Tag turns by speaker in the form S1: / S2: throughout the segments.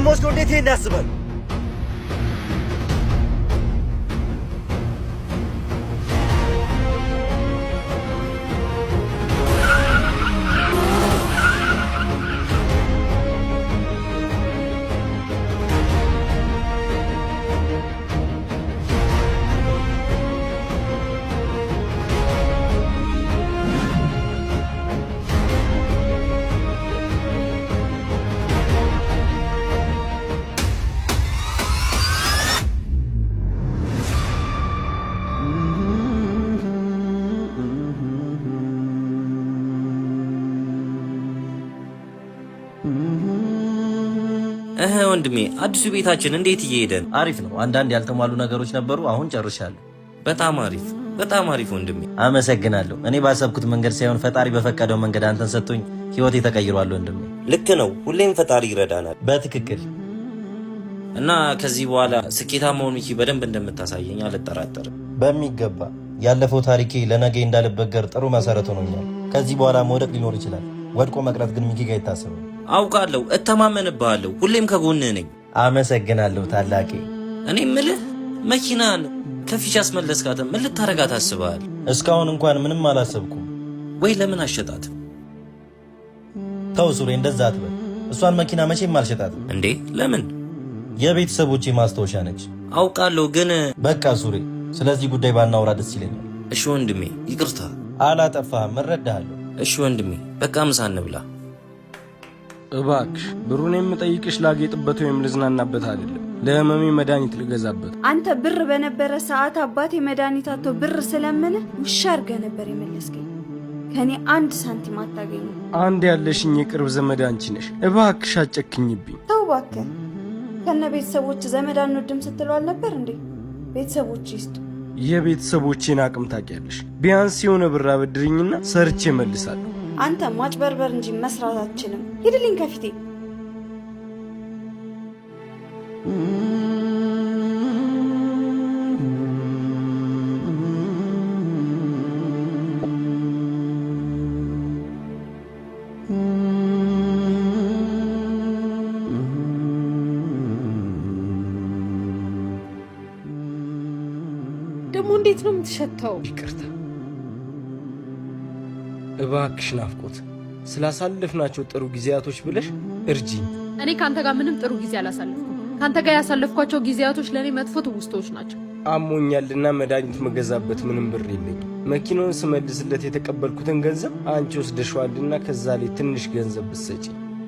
S1: ነው የምወስደው። እንዴት ይሄን ያስባል?
S2: እህ ወንድሜ፣ አዲሱ ቤታችን እንዴት እየሄደ ነው?
S3: አሪፍ ነው። አንዳንድ ያልተሟሉ ነገሮች ነበሩ፣ አሁን ጨርሻለሁ።
S2: በጣም አሪፍ፣ በጣም አሪፍ ወንድሜ።
S3: አመሰግናለሁ። እኔ ባሰብኩት መንገድ ሳይሆን ፈጣሪ በፈቀደው መንገድ አንተን ሰጥቶኝ ህይወቴ ተቀይሯል ወንድሜ።
S2: ልክ ነው። ሁሌም ፈጣሪ ይረዳናል።
S3: በትክክል።
S2: እና ከዚህ በኋላ ስኬታማውን ሚኪ በደንብ እንደምታሳየኝ አልጠራጠርም።
S3: በሚገባ። ያለፈው ታሪኬ ለነገ እንዳልበገር ጥሩ መሰረት ሆኖኛል። ከዚህ በኋላ መውደቅ ሊኖር ይችላል። ወድቆ መቅረት ግን ሚኪ ጋር አይታሰብም።
S2: አውቃለሁ፣ እተማመንብሃለሁ። ሁሌም ከጎንህ ነኝ።
S3: አመሰግናለሁ ታላቄ።
S2: እኔ ምልህ መኪናን ከፊሽ አስመለስካትም፣ ምን ልታረጋት አስበሃል?
S3: እስካሁን እንኳን ምንም አላሰብኩም።
S2: ወይ ለምን አሸጣትም?
S3: ተው ሱሬ፣ እንደዛ አትበል። እሷን መኪና መቼም አልሸጣትም።
S2: እንዴ ለምን?
S3: የቤተሰቦቼ ማስታወሻ ነች።
S2: አውቃለሁ ግን
S3: በቃ ሱሬ፣ ስለዚህ ጉዳይ ባናወራ ደስ ይለኛል።
S2: እሺ ወንድሜ፣ ይቅርታ።
S3: አላጠፋህም፣ እረዳሃለሁ።
S2: እሺ ወንድሜ፣ በቃ ምሳ እንብላ።
S4: እባክሽ ብሩን የምጠይቅሽ ላጌጥበት ወይም ልዝናናበት አይደለም፣ ለህመሜ መድኃኒት ልገዛበት።
S5: አንተ ብር በነበረ ሰዓት አባቴ መድኃኒት አጥቶ ብር ስለመነ ውሻ አድርገህ ነበር የመለስከኝ። ከእኔ አንድ ሳንቲም አታገኝም።
S4: አንድ ያለሽኝ የቅርብ ዘመድ አንቺ ነሽ። እባክሽ አጨክኝብኝ።
S5: ተው እባክህ። ከነ ቤተሰቦች ዘመድ አንወድም ስትለው አልነበር እንዴ? ቤተሰቦች ይስጡ።
S4: የቤተሰቦቼን አቅም ታውቂያለሽ። ቢያንስ የሆነ ብር አበድርኝና ሰርቼ እመልሳለሁ።
S5: አንተ ማጭበርበር እንጂ መስራት አትችልም። ሂድልኝ ከፊቴ።
S6: ደግሞ እንዴት ነው የምትሸተው?
S4: ይቅርታ እባክሽ ናፍቆት፣ ስላሳለፍናቸው ጥሩ ጊዜያቶች ብለሽ እርጂኝ።
S6: እኔ ከአንተ ጋር ምንም ጥሩ ጊዜ አላሳለፍኩም። ከአንተ ጋር ያሳለፍኳቸው ጊዜያቶች ለእኔ መጥፎ ትውስታዎች ናቸው።
S4: አሞኛልና መድኃኒት መገዛበት ምንም ብር የለኝም። መኪናውን ስመልስለት የተቀበልኩትን ገንዘብ አንቺ ወስደሽዋልና ከዛ ላይ ትንሽ ገንዘብ ብትሰጪ።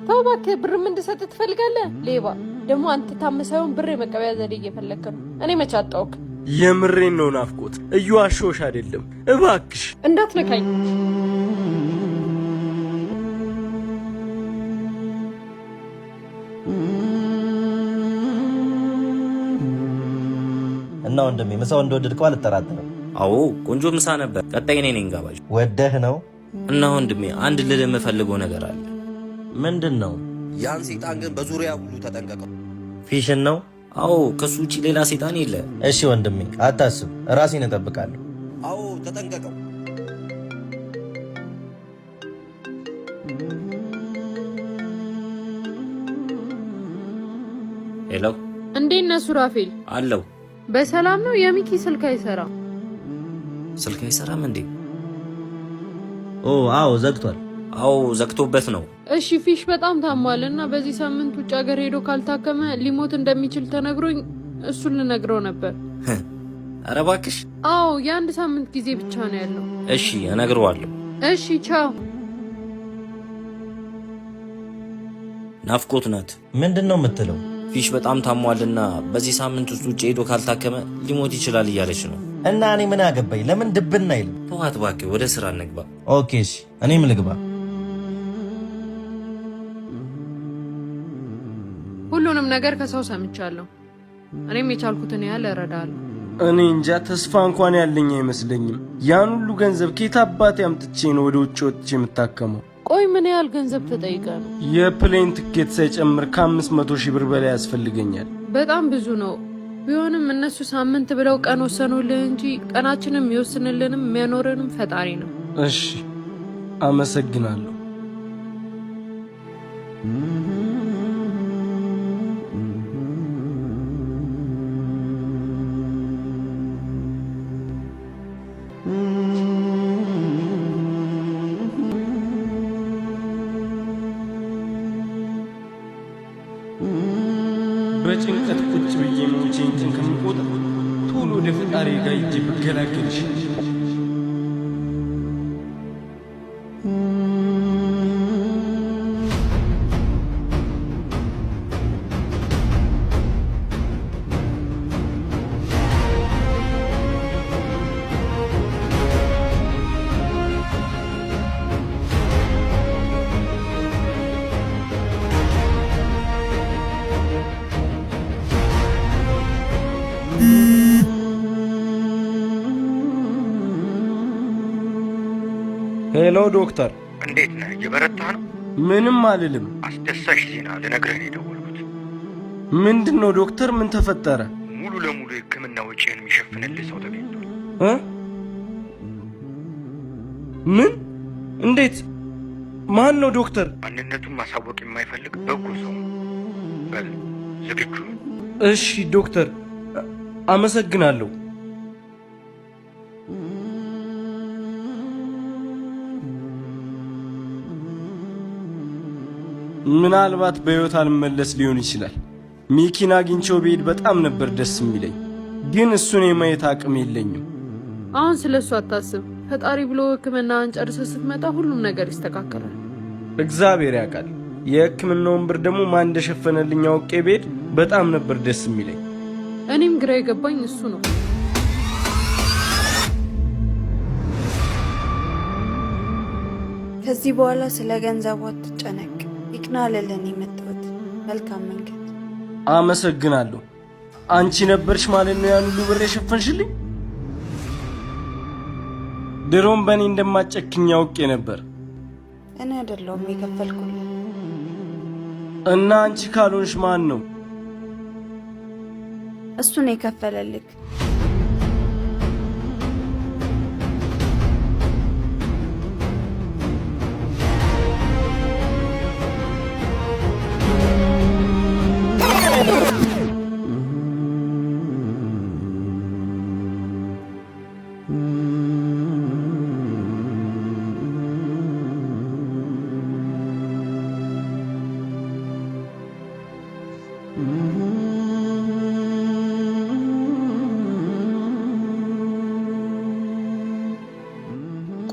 S6: ተው እባክህ፣ ብርም እንድሰጥ ትፈልጋለህ? ሌባ ደግሞ አንተ ታመህ ሳይሆን ብር የመቀበያ ዘዴ እየፈለግክ ነው። እኔ መች አጣሁክ?
S4: የምሬን ነው ናፍቆት፣ እየዋሸሁሽ አይደለም። እባክሽ
S6: እንዳትነካኝ።
S3: እና ወንድሜ ምሳው እንደወደድከው አልጠራጠርም።
S2: አዎ ቆንጆ ምሳ ነበር። ቀጣይ እኔ ነኝ ጋባዥ።
S3: ወደህ ነው?
S2: እና ወንድሜ አንድ ልልህ የምፈልገው ነገር አለ።
S3: ምንድን ነው?
S7: ያን ሴጣን ግን በዙሪያ ሁሉ ተጠንቀቀው።
S3: ፊሽን ነው?
S2: አዎ ከሱ ውጭ ሌላ ሴጣን የለ።
S3: እሺ ወንድሜ አታስብ፣ ራሴን እጠብቃለሁ።
S7: አዎ ተጠንቀቀው።
S2: Hello፣
S6: እንዴት ነህ ሱራፌል?
S2: አለው።
S6: በሰላም ነው? የሚኪ ስልክ አይሰራም።
S2: ስልክ አይሰራም እንዴ?
S3: ኦ አዎ ዘግቷል።
S2: አዎ ዘግቶበት ነው።
S6: እሺ ፊሽ በጣም ታሟል እና በዚህ ሳምንት ውጭ ሀገር ሄዶ ካልታከመ ሊሞት እንደሚችል ተነግሮኝ እሱን ልነግረው ነበር።
S2: ኧረ እባክሽ።
S6: አዎ የአንድ ሳምንት ጊዜ ብቻ ነው ያለው።
S2: እሺ እነግረዋለሁ።
S6: እሺ ቻው።
S2: ናፍቆት ናት።
S3: ምንድን ነው የምትለው?
S2: ፊሽ በጣም ታሟልና በዚህ ሳምንት ውስጥ ውጭ ሄዶ ካልታከመ ሊሞት ይችላል እያለች ነው።
S3: እና እኔ ምን አገባኝ? ለምን ድብን አይልም?
S2: ተዋት እባክህ፣ ወደ ስራ እንግባ።
S3: Okay እሺ፣ እኔም ልግባ።
S6: ሁሉንም ነገር ከሰው ሰምቻለሁ። እኔም የቻልኩትን ያህል እረዳለሁ።
S4: እኔ እንጃ ተስፋ እንኳን ያለኝ አይመስለኝም። ያን ሁሉ ገንዘብ ከየት አባቴ አምጥቼ ነው ወደ ውጭ ወጥቼ የምታከመው?
S6: ቆይ ምን ያህል ገንዘብ ተጠይቀ ነው?
S4: የ plane ትኬት ሳይጨምር ከ500,000 ብር በላይ ያስፈልገኛል።
S6: በጣም ብዙ ነው። ቢሆንም እነሱ ሳምንት ብለው ቀን ወሰኑልህ እንጂ ቀናችንም የሚወስንልንም የሚያኖረንም ፈጣሪ ነው።
S4: እሺ አመሰግናለሁ። በጭንቀት ቁጭ ብዬ መውቼን ከምቆጥር ቶሎ ወደ ፈጣሪ ጋር ሂጄ ብገላገል ይሻላል። Hello ዶክተር፣
S1: እንዴት ነህ? እየበረታህ ነው?
S4: ምንም አልልም።
S1: አስደሳች ዜና ልነግርህ ነው የደወልኩት።
S4: ምንድን ነው ዶክተር? ምን ተፈጠረ?
S1: ሙሉ ለሙሉ የሕክምና ወጪህን የሚሸፍንልህ ሰው ተገኝቷል።
S4: እ ምን? እንዴት? ማን ነው ዶክተር?
S1: ማንነቱን ማሳወቅ የማይፈልግ በጎ ሰው ነው። በል ዝግጁ ነው።
S4: እሺ ዶክተር፣ አመሰግናለሁ። ምናልባት በሕይወት አልመለስ ሊሆን ይችላል። ሚኪን አግኝቼው ብሄድ በጣም ነበር ደስ የሚለኝ፣ ግን እሱን የማየት አቅም የለኝም።
S6: አሁን ስለ እሱ አታስብ። ፈጣሪ ብሎ ሕክምናህን ጨርሰህ ስትመጣ ሁሉም ነገር ይስተካከላል።
S4: እግዚአብሔር ያውቃል። የሕክምናውን ብር ደግሞ ማን እንደሸፈነልኝ አውቄ ብሄድ በጣም ነበር ደስ የሚለኝ።
S6: እኔም ግራ የገባኝ እሱ ነው።
S5: ከዚህ በኋላ ስለ ገንዘቡ አትጨነቅ። ይቅና ልልን የመጣሁት መልካም መንገድ።
S4: አመሰግናለሁ። አንቺ ነበርሽ ማለት ነው ያን ሁሉ ብር የሸፈንሽልኝ? ድሮም በእኔ እንደማጨክኝ አውቄ ነበር።
S5: እኔ አይደለሁም የከፈልኩልህ።
S4: እና አንቺ ካልሆንሽ ማን ነው?
S5: እሱ ነው የከፈለልክ።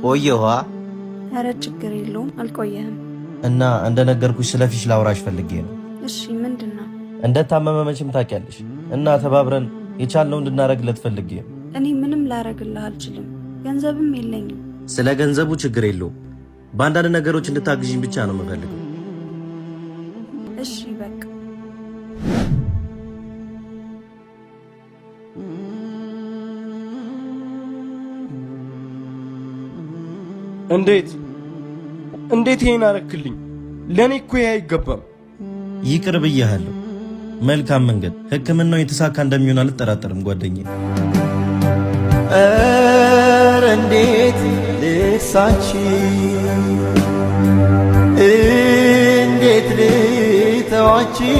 S3: ቆየኋ።
S5: ኧረ ችግር የለውም አልቆየህም።
S3: እና እንደነገርኩሽ ስለፊሽ ላውራሽ ፈልጌ ነው።
S5: እሺ ምንድን ነው?
S3: እንደታመመ መቼም ታውቂያለሽ። እና ተባብረን የቻልነው እንድናረግለት ፈልጌ ነው።
S5: እኔ ምንም ላረግልህ አልችልም፣ ገንዘብም የለኝም።
S3: ስለ ገንዘቡ ችግር የለውም። በአንዳንድ ነገሮች እንድታግዥኝ ብቻ ነው የምፈልገው።
S5: እሺ በቃ
S4: እንዴት እንዴት ይሄን አረክልኝ? ለእኔ እኮ ይሄ አይገባም።
S3: ይቅር ብያለሁ። መልካም መንገድ። ሕክምናው የተሳካ እንደሚሆን አልጠራጠርም ጓደኛዬ።
S8: ኧረ እንዴት ልርሳች፣ እንዴት ልተዋችሁ፣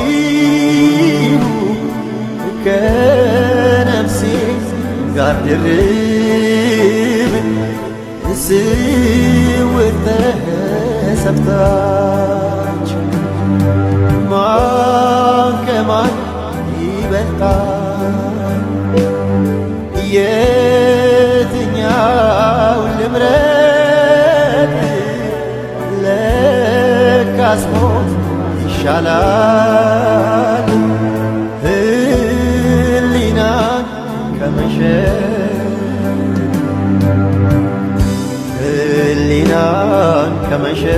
S8: ከነፍሴ ጋር ድርብ ስውር ተሰፍታችሁ ማን ከማን ይበልጣል? የትኛውን ልምረጥ? ለካስ ሞት ይሻላል ህሊናን ከመሸጥ፣ ህሊናን ከመሸጥ፣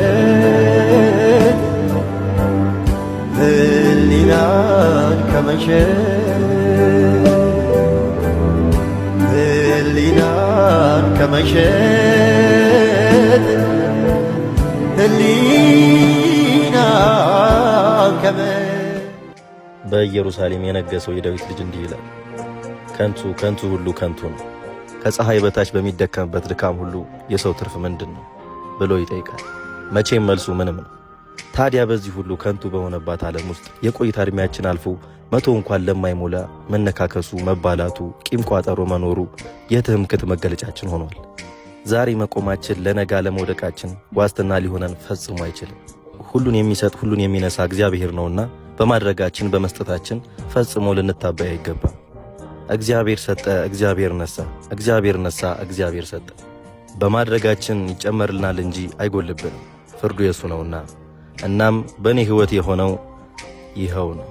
S8: ህሊናን ከመሸጥ፣ ህሊናን ከመሸጥ፣ ህሊናን ከመሸጥ።
S3: በኢየሩሳሌም የነገሰው የዳዊት ልጅ እንዲህ ይላል፣ ከንቱ ከንቱ ሁሉ ከንቱ ነው። ከፀሐይ በታች በሚደከምበት ድካም ሁሉ የሰው ትርፍ ምንድን ነው ብሎ ይጠይቃል። መቼም መልሱ ምንም ነው። ታዲያ በዚህ ሁሉ ከንቱ በሆነባት ዓለም ውስጥ የቆይታ ዕድሜያችን አልፎ 100 እንኳን ለማይሞላ መነካከሱ፣ መባላቱ፣ ቂም ቋጠሮ መኖሩ የትምክህት መገለጫችን ሆኗል። ዛሬ መቆማችን ለነገ አለመውደቃችን ዋስትና ሊሆነን ፈጽሞ አይችልም። ሁሉን የሚሰጥ ሁሉን የሚነሳ እግዚአብሔር ነውና በማድረጋችን በመስጠታችን ፈጽሞ ልንታበይ አይገባም። እግዚአብሔር ሰጠ፣ እግዚአብሔር ነሳ፣ እግዚአብሔር ነሳ፣ እግዚአብሔር ሰጠ። በማድረጋችን ይጨመርልናል እንጂ አይጎልብንም፣ ፍርዱ የሱ ነውና። እናም በእኔ ሕይወት የሆነው ይኸው ነው።